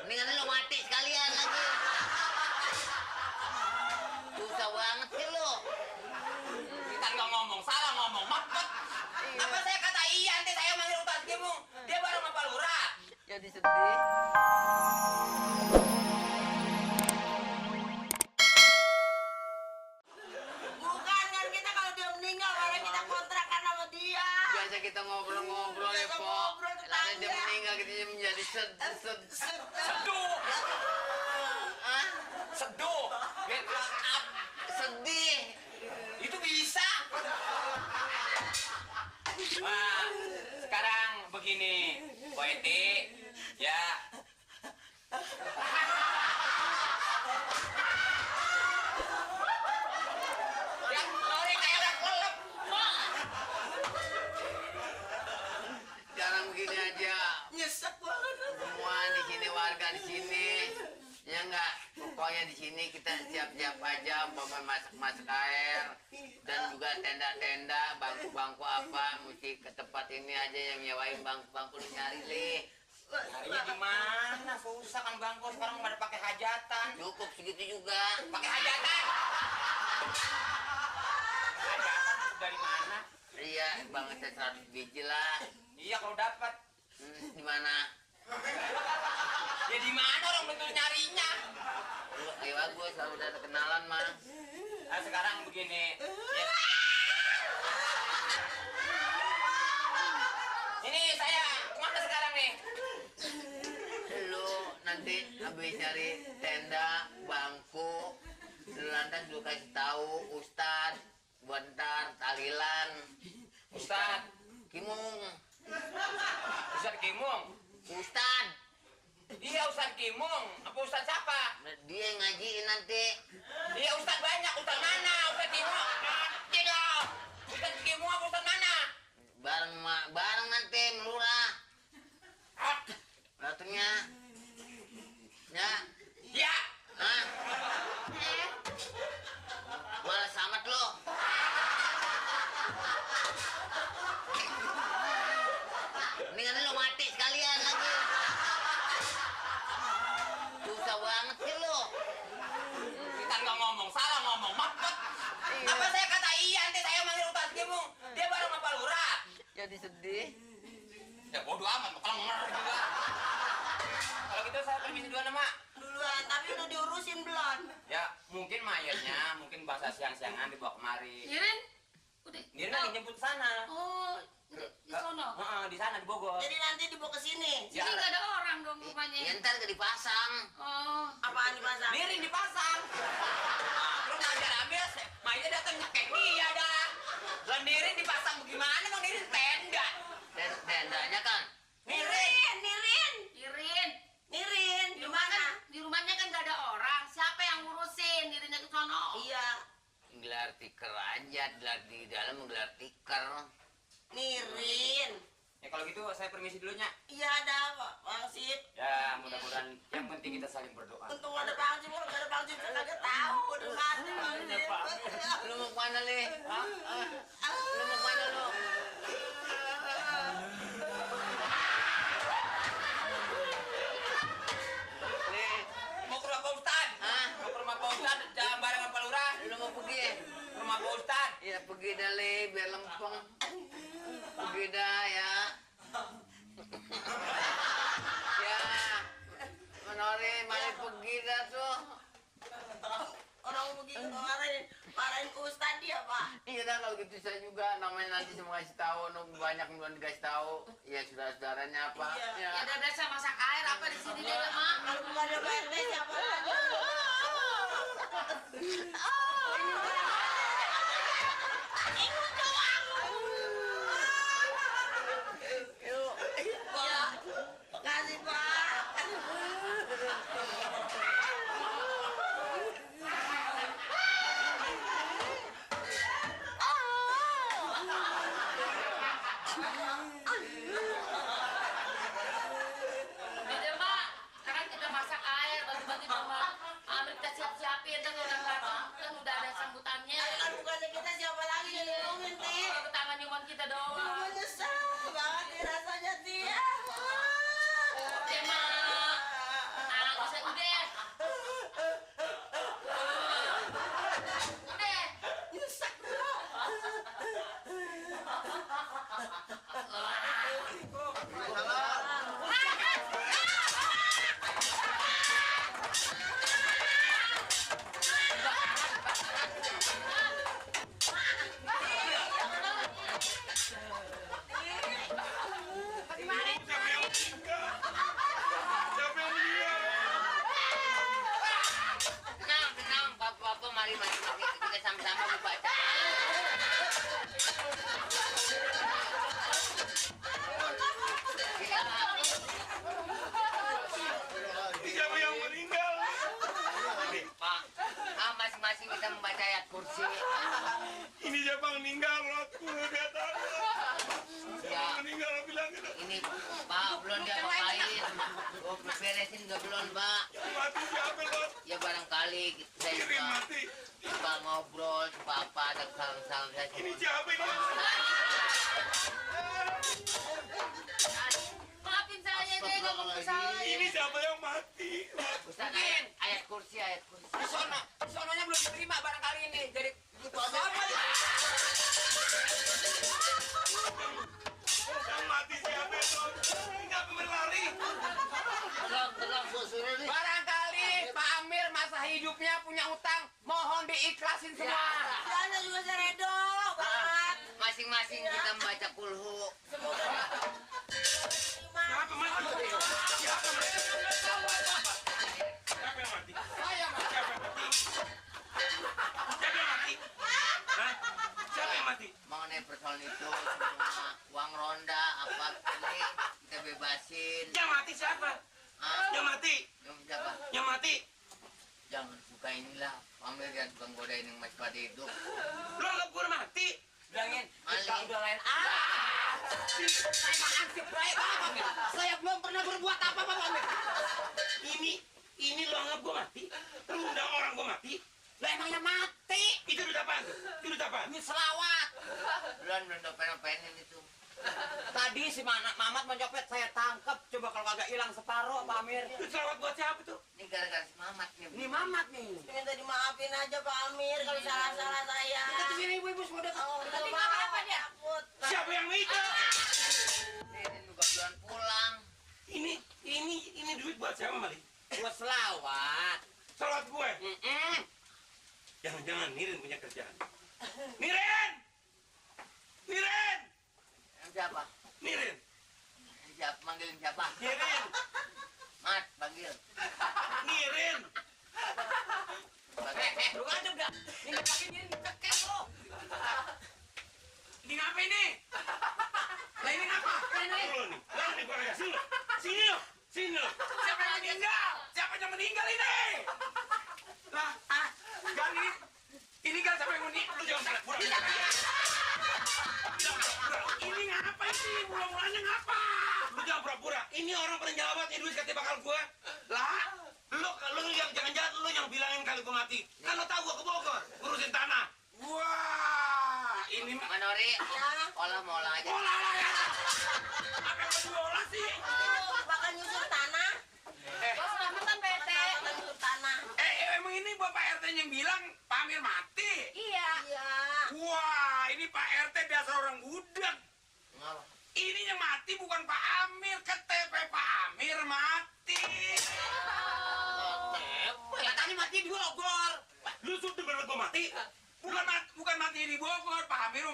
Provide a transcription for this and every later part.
Mendingan lo mati sekalian lagi. Susah banget sih lo. Kita nggak ngomong, salah ngomong, mampet. Iya. Apa saya kata iya, nanti saya manggil Ustaz Kimung. Dia bareng sama Pak Lurah. Jadi sedih. Bukan kan kita kalau dia meninggal malah kita kontrakan sama dia. Biasa kita ngobrol-ngobrol ya, Biasa Po. ngobrol Lalu dia tetangga. meninggal kita menjadi Seduh, Hah? seduh. Get up. Sedih. Itu bisa. Nah, sekarang begini, Bu Eti, ya. Ya, lori kayak udah kelelep. Sekarang begini aja. Nyesek banget. Semua di sini warga di sini. Ya enggak, pokoknya di sini kita siap-siap aja umpama masak-masak air dan juga tenda-tenda, bangku-bangku apa mesti ke tempat ini aja yang nyewain bangku-bangku lu nyari deh. Nyarinya di mana? Susah kan bangku sekarang pada pakai hajatan. Cukup segitu juga. Pakai hajatan. Hajatan dari mana? Iya, banget 100 biji lah. Iya kalau dapat. Di mana? Ya di mana orang betul nyarinya? Lu ayo bagus, kalau udah ada kenalan mah. Nah, sekarang begini. Ya. Ini saya kemana sekarang nih? Lu nanti habis nyari tenda, bangku, lu lantas lu kasih tahu Ustad buat ntar tahlilan. Ustad, Kimung, Ustad Kimung. Ustad, Iya Ustad Kimung. Apa Ustad siapa? dia yang ngajiin nanti. Iya Ustad banyak. Ustad mana? Ustad Kimung. Tidak. Ustad Kimung apa Ustad mana? Bareng nanti melurah. Ratunya. Ya. Ya. Hah? Malas amat lo. Mendingan lo mati sekalian lagi. Susah banget sih lo. Kita nggak ngomong, salah ngomong, mampet. Apa saya kata iya, nanti saya manggil Ustaz Kimung. Dia bareng sama Pak Lurah. Jadi sedih. Ya bodo amat, bakal ngenger juga. Kalau gitu saya permisi duluan sama. Duluan, tapi udah diurusin belum? Ya mungkin mayatnya, mungkin bahasa siang-siangan dibawa kemari. Nirin? Udah. Nirina lagi nyebut sana. Oh, di sono. Heeh, di sana di Bogor. Jadi nanti dibawa ke sini. Sini nggak ada orang dong Ya rupanya. ntar gak dipasang. Oh, Apaan dipasang? Nirin dipasang. Nah, terus ngajar habis, mayatnya datang nyekek dia dah. Lah Nirin dipasang bagaimana? Bang Nirin tenda. Tendanya kan. Nirin, Nirin, Nirin. Nirin, Di di rumah mana? kan, di rumahnya kan nggak ada orang. Siapa yang ngurusin Nirinnya ke sono? Iya, Gelar tikar aja, gelar di dalam gelar tikar. Nirin. Ya kalau gitu saya permisi dulunya. Iya ada Pak Sip. Ya mudah-mudahan yang penting kita saling berdoa. Untung ada Bang Sip, kalau nggak ada Bang Sip saya kagak tahu udah mati Bang Sip. Lu mau kemana, Le? Hah? Lu mau kemana, lu? Le, Mau ke rumah Pak Ustad? Hah? Mau ke rumah Pak Ustad, jalan bareng sama Pak Lurah. lu mau pergi? Ke rumah Pak Ustad. Ya pergi dah, Le, biar lempeng. Pergi dah, ya. Ya. Menori, mari pergi dah tuh. Orang begitu marahin ke Ustad dia Pak. Iya dah, kalau gitu saya juga namanya nanti cuma kasih tahu, banyak belum dikasih tahu. Ya saudara-saudaranya apa. Iya. Ya udah biasa masak air apa di sini deh, Mak. Kalau bukan ada Pak RT siapa lagi? Yuk. Iya. Makasih Pak. Udah deh, Mak. Sekarang kita masak air, bagi-bagi sama Amir kita siap-siapin. Ntar kalau orang datang kan udah ada sambutannya. Kan bukannya kita siapa lagi yang ngomongin Teh? Ini Pak belum diapa-apain. Oh, beresin nggak belum Pak? Mati siapa lo? Ya barangkali saya Kirim mati. suka ngobrol, suka apa ada salam-salam saya. Ini siapa ini? Maafin saya deh, gak mau bersalah. Ini siapa yang mati? Ustaz, ayat kursi. Sononya belum diterima barangkali ini. Jadi Yang mati siapa itu? Siapa berlari? Tenang, gua suruh nih. barangkali Pak Amir masa hidupnya punya utang, mohon diikhlasin semua. Sana juga seredo banget. Masing-masing kita membaca kulhu. Siapa mati? Siapa mati? Siapa yang mati? Siapa yang mati? Siapa yang mati? Hah? Siapa yang mati? Mengenai persoalan itu semua uang ronda apa ini kita bebasin. Yang mati siapa? Ah, Yang mati? siapa? Yang mati? Jangan suka inilah pamer dan tukang godain yang masih pada hidup. Lo anggap gue udah mati? Bilangin, Maling. kita udah lain Emang ansip baik Pak Amir. Saya belum pernah berbuat apa Pak Amir. Ini lo anggap gue mati? Lo undang orang gue mati? Lah emangnya mati. Itu duit apaan tuh? Itu duit apaan? Ini selawat. Belum dopen-dopenin itu. Tadi si Mamat mencopet, saya tangkap. Coba kalau kagak hilang separuh Pak Amir. Duit selawat buat siapa tuh? Ini gara-gara si Mamat nih. Ini Mamat nih. Minta dimaafin aja Pak Amir kalau salah-salah saya. Kita kesini ibu-ibu semua datang. Oh, Tapi udah nggak apa-apa dia. takut. Siapa yang itu? Ini juga belum pulang. Ini duit buat siapa Mali? Buat selawat. Selawat gue. Jangan-jangan Nirin punya kerjaan. Nirin! Nirin! Siapa? Nirin! Siapa? Manggilin siapa? Nirin! Mat, panggil. Nirin! Lu aja udah. Ini pakai ini cekek lo. Ini ngapa ini? Lah ini ngapa? Lo nih. Lo nih gue lihat. Sini lo. Sini lo. Sini lo. Siapa yang meninggal? Siapa yang meninggal ini? Lah, Gan ini kan siapa yang meninggal? Lu jangan pura-pura. Ini ngapa ini? Mula-mulanya ngapa? Lu jangan pura-pura. Ini orang pernah nyelawat ya duit katanya bakal gua. Lah, lu yang jangan-jangan lu yang bilangin kali gua mati. Kan lu tahu gua ke Bogor ngurusin tanah. Wah, ini mah Manori, olah aja. olah lah ya. Apa yang mau diolah sih? Bakal nyusur tanah. Bos Mamat kan bete. Bakal nyusur tanah. Emang ini Bapak RT yang bilang Pak Amir mati? Iya. Iya. Wah, ini Pak RT dasar orang gudeg. Ngapa? Ini yang mati bukan Pak Amir, KTP Pak Amir mati. Katanya mati di Bogor. Lu sudah bener gua mati? Bukan mati di Bogor, Pak Amir.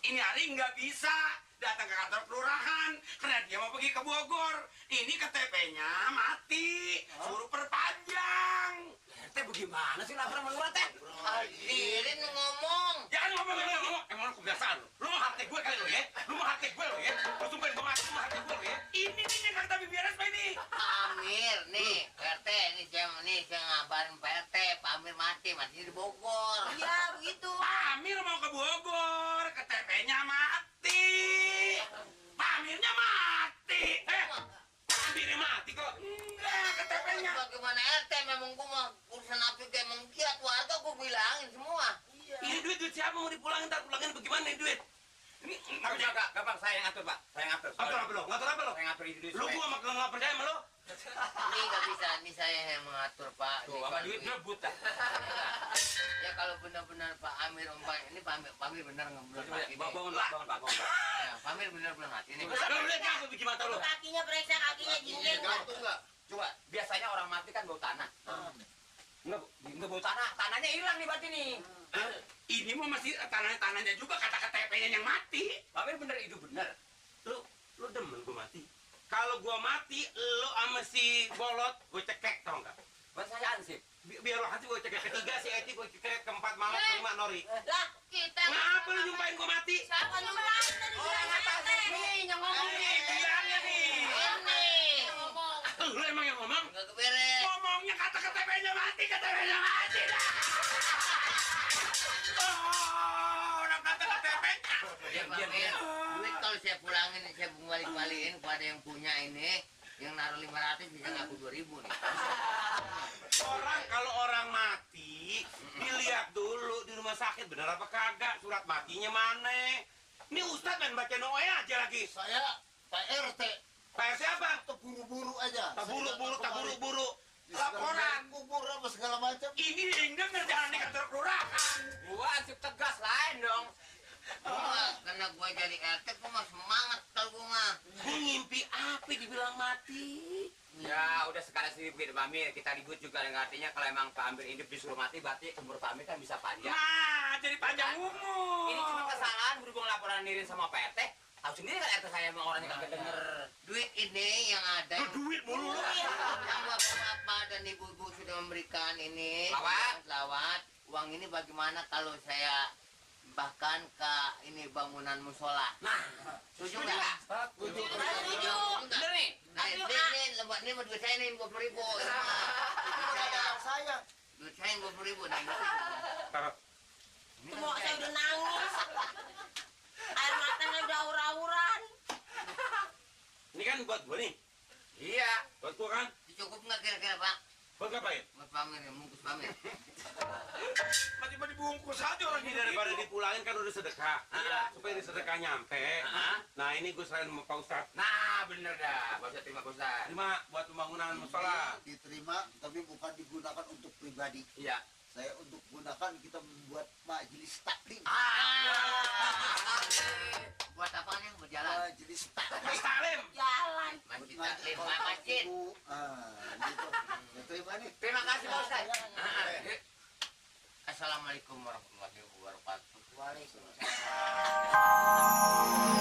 Ini hari nggak bisa datang ke kantor kelurahan karena dia mau pergi ke Bogor. Ini KTP-nya mati, suruh perpanjang. RT bagaimana sih lapar menurut teh? Dirin ngomong. Jangan ngomong. Emang lu kebiasaan lu. Lu mau hati gue kali lu ya? Lu mau hati gue lu ya? Lu sumpahin gue mati, lu mau hati gue lu ya? Ini nih yang kata beres Pak ini. Pak Amir, nih, PRT, ini saya ngabarin PRT, Pak Amir mati di Bogor. Iya, begitu. Pak Amir mau ke Bogor, KTP-nya mati. Pak Amirnya mati. Pak Amirnya mati kok. Enggak, KTP-nya. Bagaimana RT, memang gua mau urusan apa kayak menggiat warga gua bilangin semua. Ini duit siapa mau dipulangin? Ntar pulangin bagaimana nih duit? Ini Nggak bisa, Kak. Gampang saya yang ngatur, Pak. Saya yang ngatur. Ngatur apa lo? Ngatur apa lo? Saya ngatur ini duit. Lu gua nggak percaya sama lo? Ini nggak bisa, ini saya yang mengatur Pak. Tuh, Ini sama kalau duit duit- berebut dah. Ya kalau benar-benar Pak Amir ini Pak Amir benar nggak belum mati. Bangun, Pak. Bangun, Pak. Bangun, Pak. Ya, Pak Amir benar belum mati nih. Lu lihat apa bikin mata lo? Kakinya periksa, kakinya jingin. Coba, biasanya orang mati kan bau tanah. Nggak bau tanah. Tanahnya hilang nih berarti nih. Ini mah masih tanahnya juga kata KTP-nya yang mati. Pak Amir bener itu bener. Lu demen gua mati. Kalau gua mati, lu sama si Bolot gua cekek tau nggak? Buat saya ansip. Biar lo hati gua cekek ketiga si Eti gua cekek keempat Mamat kelima Nori. Lah, Kita. Ngapa lu nyumpahin gua mati? Siapa nyumpahin tadi Orang bilang atas RT. nih yang ngomong nih. Bilangnya nih. Ini ngomong? Lu emang yang ngomong? nggak keberes. Ngomongnya kata KTP-nya mati dah. Oh, orang kata KTP-nya. Ya Pak Amir, duit kalau saya pulangin saya balik ada yang punya ini, yang naruh 500 bisa ngaku 2000 nih. Kalau orang mati, dilihat dulu di rumah sakit bener apa kagak, surat matinya mana. Ini Ustadz main baca doa aja lagi. Saya Pak RT. Pak RT apa? Buru-buru aja. Tak buru-buru. Laporan Laporan. kubur apa segala macam. Ini yang denger jangan di kantor kelurahan. Gua ansip tegas lain dong. Karena gua jadi RT, gua mah semangat kalau gua mah. Gue ngimpi apa dibilang mati. Ya udah sekarang sih Pak Amir, kita ribut juga dengan artinya kalau emang Pak Amir hidup disuruh mati berarti umur Pak Amir kan bisa panjang. Nah, jadi panjang umur. Ini cuma kesalahan berhubung laporan Nirin sama Pak RT. Tahu sendiri kan RT saya emang orangnya kagak denger. Duit ini yang ada, Duit mulu lu. yang bapak-bapak dan ibu-ibu sudah memberikan ini lawat. Uang ini bagaimana kalau saya bahkan ke ini bangunan musola? Nah, Setuju nggak? Setuju. bener nih. Nah, ini mah duit saya nih 20.000. Saya Duit saya 20.000. Nah, ini. Itu mau saya udah nangis. Air matanya udah aur-auran. Ini kan buat gue nih. Iya. Buat gue kan. Cukup nggak kira-kira Pak? Buat ngapain? Buat pamer ya, bungkus pamer. Masih mau dibungkus aja orang ini daripada dipulangin kan udah sedekah. Iya. Supaya di sedekah nyampe. Nah ini gue selain sama Pak Ustadz. Nah, bener dah. Pak Ustadz, terima Pak Ustadz. Terima buat pembangunan musola. diterima tapi bukan digunakan untuk pribadi. Iya. Saya untuk gunakan kita membuat majelis taklim. Buat apa nih? Berjalan. Majelis taklim. Mas Talim. Jalan. Masjid taklim, masjid. Gitu. Ya, terima nih. Terima kasih Pak Ustadz. Assalamualaikum warahmatullahi wabarakatuh. Waalaikumsalam.